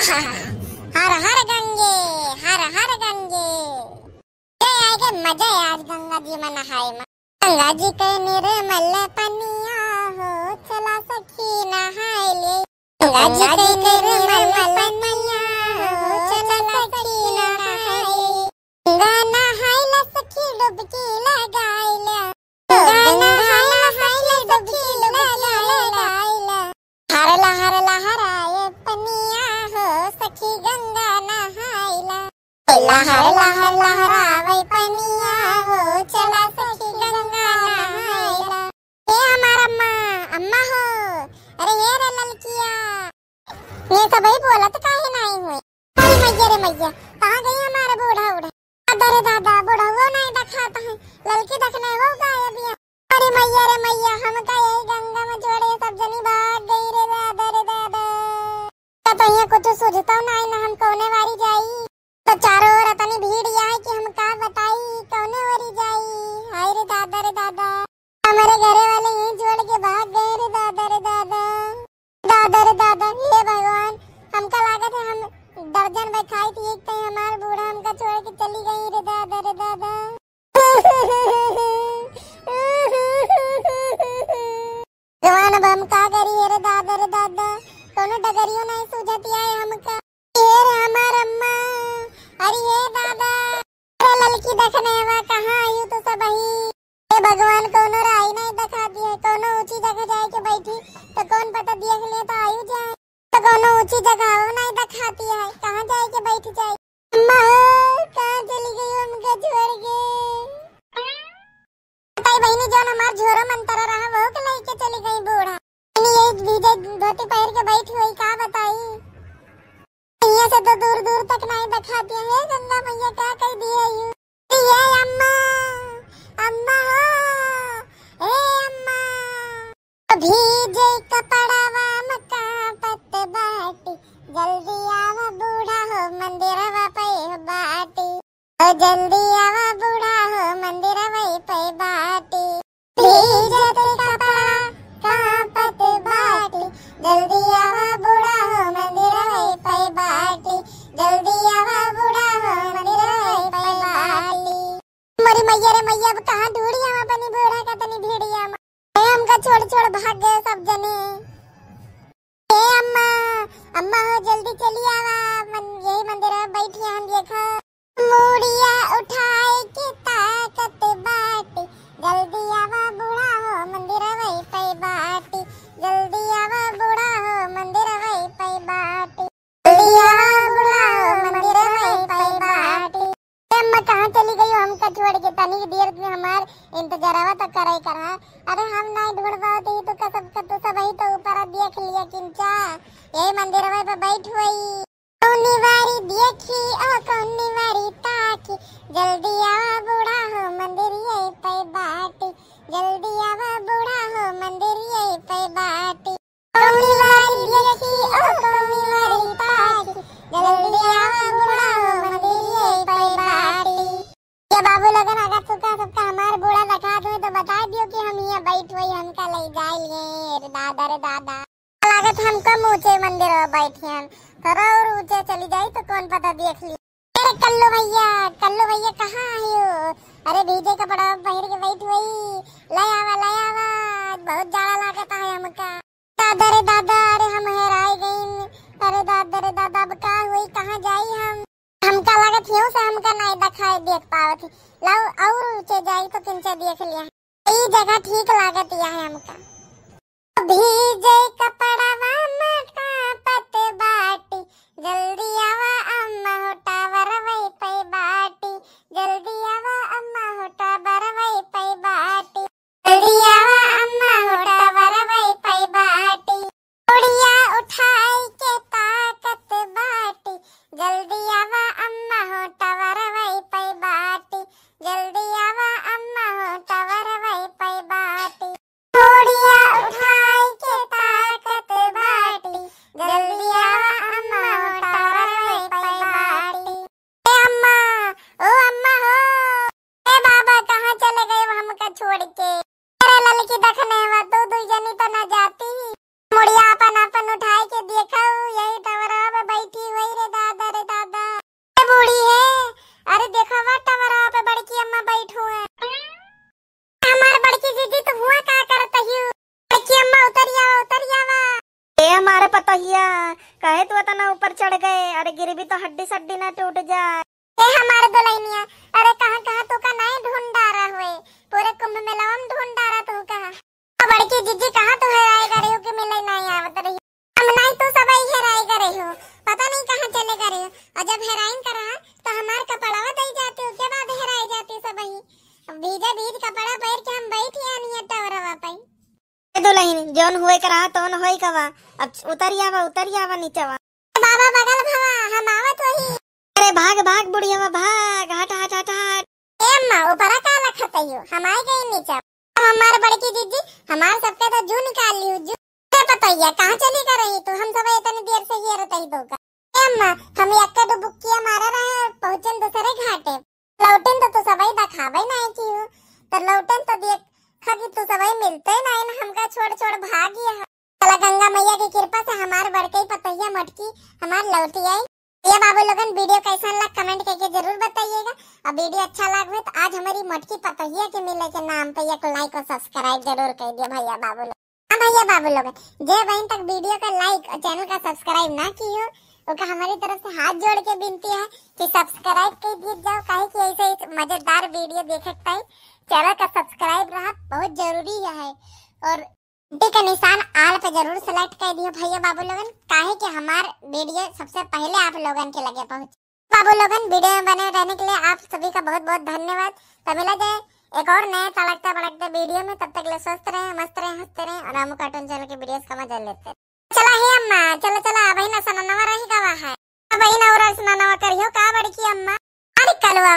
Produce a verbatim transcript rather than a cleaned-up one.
हर हर गंगे, हर हर गंगे। ये आएगा मजा है आज गंगा जी में नहाए में। गंगा जी के निर्मल पनिया हो, चला सखी नहाए ले। गंगा जी के निर्मल पनिया हो, चला सखी नहाए ले। गंगा नहाइला सखी डुबकी लगाइला। गंगा नहाइला सखी डुबकी लगाइला। हरला हरला हराए पनिया हो सखी गंगा नहाइला। लहर लहर लहरावे पनिया हो चला सखी गंगा नहाइला। ए हमार अम्मा, अम्मा हो, अरे ये रे ललकिया, ये सबही बोलत काहे नाई हुए? अरे मैया रे मैया, कहाँ गई हमारा बूढ़ा उढ़ा? दादा रे दादा, बुढ़ावो नाई देखात है, ललकी देखने वो गायब है। अरे मैया रे मैया, हमका यही गंगा में छोड़े सब जनी भाग गई रे दादा रे दादा। का तो यहाँ कुछ सूझता नाई ना, हम कौने वारी जाई? तो चारों ओर इतनी भीड़ यहाँ है कि हम का बताई, कौने वारी जाई? हाय रे दादा रे दादा, हमारे घरे वाले यहीं छोड़ के भाग गए रे दादा रे दादा। दादा रे दादा, हे भगवान, हमका लागत है हम दर्जन बैठाई थी, एक तो हमार बूढ़ा हमका छोड़ के चली गई रे दादा रे दादा। भगवान, अब हम का करी रे दादा रे दादा, कोनो डगरियो नहीं सूझती है हमका। ये रे हमार अम्मा, अरे ये दादा, अरे ललकी देखने वा कहाँ आयु तू सबही? हे भगवान, कोनो राही नहीं दिखा दिए, कोनो ऊंची जगह जाए के बैठी तो कौन पता देख ले तो आयु जाए, तो कोनो ऊंची जगह वो नहीं दिखाती है, कहाँ जाए के बैठ जाए? अम्मा हो, कहाँ चली गई हमका छोड़ के? बताई बहिनी, जौन हमार झोरा मंतरा रहा, वो के लेके चली गई बूढ़ा। बहिनी, यही भीजे धोती पहिर के बैठी हुई, का बताई? यहाँ से तो दूर दूर तक नहीं दिखाती है। हे गंगा मैया, का कह दिए यू? ये अम्मा, अम्मा हो, ए अम्मा। भीजे कपड़वा में कांपत बाटी, जल्दी आवा बूढ़ा हो, मंदिरवा पे बाटी। ओ जल्दी आवा बूढ़ा हो, मंदिरवा पे बाटी। भीजत कपड़ा कांपत बाटी, जल्दी आवा बूढ़ा हो, मंदिरवा पे बाटी। जल्दी आवा बूढ़ा हो, मंदिरवा पे बाटी। मोरी मैया रे मैया, अब कहाँ ढूंढी हम अपनी बूढ़ा का तनी भेड़िया में। ए, हमका छोड़ छोड़ भाग गए सब जने। ए अम्मा, अम्मा हो जल्दी चली आवा, मन, यही मंदिर में बैठी हम देखा। मुड़िया उठाए के ताकत बाटी, जल्दी आवा बूढ़ा हो मंदिर वही पे बाटी, जल्दी आवा बूढ़ा हो मंदिर वही पे बाटी। जल्दी आवा बूढ़ा हो मंदिर वही पे बाटी। ए अम्मा, कहाँ चली गई हो हमका छोड़ के? तनिक देर के हमार इंतजरवा तो करे करा। अरे हम नहीं ढूंढ पावत ही तो कसब का तो सबही तो ऊपर देख लिया किंचा। यही मंदिरवा पे बैठ हुई। कौनी वारी देखी ओ कौनी वारी ताकी, जल्दी आवा बूढ़ा हो मंदिर यही पे बाटी, जल्दी आवा बूढ़ा हो मंदिर यही पे बाटी। कौनी वारी देखी ओ कौनी वारी ताकी, जल्दी आवा बूढ़ा हो मंदिर यही पे बाटी। ये बाबू लोगन, अगर सुखा सबका हमार बूढ़ा दिखात हुई तो बता दियो कि हम यहाँ बैठ हुई, हमका ले जाए लिए रे दादा रे दादा। लागत हम कम ऊंचे मंदिर में बैठे हैं, थोड़ा और ऊंचे चली जाई तो कौन पता देख ली। अरे कल्लू भैया, कल्लू भैया कहाँ आयो? अरे भीजे कपड़ा पहिर के बैठ हुई, ले आवा, ले आवा, बहुत जाड़ा लागत है हमका। दादा रे दादा, अरे हम हेराई गईन। अरे दादा रे दादा, अब का हुई, कहाँ जाई हम? हमका लागत हियो से हमका नहीं दिखाई देख पावत ही। लाओ और ऊंचे जाई तो किंचे देख लिया। ई जगह ठीक लागत या है हमका। भीजे कपड़वा में कांपत बाटी, जल्दी आवा अम्मा हो टावर वही पे बाटी, जल्दी आवा अम्मा हो टावर वही पे बाटी। जल्दी आवा अम्मा हो टावर वही पे बाटी। मुड़िया उठाई के ताकत बाटी, जल्दी आवा अम्मा हो टावर वही पे बाटी, जल्दी आवा अम्मा हो टावर वही पे बाटी। मुड़िया उठाई के ताकत ए, तू इतना ऊपर चढ़ गए, अरे गिरबी तो हड्डी सड्डी ना टूट जाए। ए हमार दुलहिनिया, अरे कहाँ कहाँ तू का नाई ढूंढ डारा हुए, पूरे कुंभ मेलवा में ढूंढ डारा तू कहाँ। अब बड़की जीजी कहाँ तू हेराए गए हो कि मिले नाई आवत रही। हम नाई तू सबही हेराए गए हो, पता नहीं कहाँ चले गए हो। और जब हेराइन करा तो हमार कपड़वा दे जाती हो, के बाद हेराए जाती सबही। अब भीजे भीज कपड़ा पहिर के हम बैठ आनी है टवरवा पे। ए दुलहिन, जौन होए के रहा तौन होए के बा। अब उतरी आवा, उतरी आवा नीचवा। ए बाबा बगल भवा, हम आवत वही। अरे भाग भाग बुढ़ियावा भाग, हट हट हट हट। ए अम्मा, ऊपरा का लखत हो? हम आए गए नीचे। अब हमार बड़की जीजी, हमार सबके तो जू निकाल ली जू। ए पतैया, कहाँ चली कर रही तू? हम सब इतनी देर से हेरत ही तो का। ए अम्मा, हम यक्का दो बुक्किया मारा रहे, पहुँचन दूसरे घाटे। लौटन तो तू सबही देखाबे नाई की हो, तो लौटन तो देख खा कि तू सबही मिलते नाई ना, हमका छोड़ छोड़ भाग गया। चला गंगा मैया की कृपा से हमार बड़कई पतोहिया मोटकी हमार लौटी आई। ये बाबू लोगन, वीडियो कैसन लग कमेंट करके जरूर बताइएगा। और वीडियो अच्छा लग हो तो आज हमारी मोटकी पतोहिया के मिले के नाम पे एक लाइक और सब्सक्राइब जरूर कर दियो भैया बाबू लोग। हाँ भैया बाबू लोगन, जे बहन तक वीडियो का लाइक और चैनल का सब्सक्राइब ना की हो, ओका हमारी तरफ से हाथ जोड़ के विनती है कि सब्सक्राइब कर दिए जाओ, काहे कि ऐसे ऐसे मजेदार वीडियो देखे के टाइम चैनल का सब्सक्राइब रहा बहुत जरूरी है। और घंटी का निशान आल पे जरूर सेलेक्ट कर दियो भैया बाबू लोगन, काहे कि हमार वीडियो सबसे पहले आप लोगन के लगे पहुँचे। बाबू लोगन, वीडियो में बने रहने के लिए आप सभी का बहुत बहुत धन्यवाद। तो मिला जाए एक और नए तड़कता भड़कता वीडियो में, तब तक के लिए स्वस्थ रहें, मस्त रहें, हंसते रहें और रामू कार्टून चैनल के वीडियोस का मजा लेते रहें। चला हे अम्मा, चला चला, अब ही ना सननवा रही गवा है, अब ही ना और सननवा करियो का बड़की अम्मा। अरे कलवा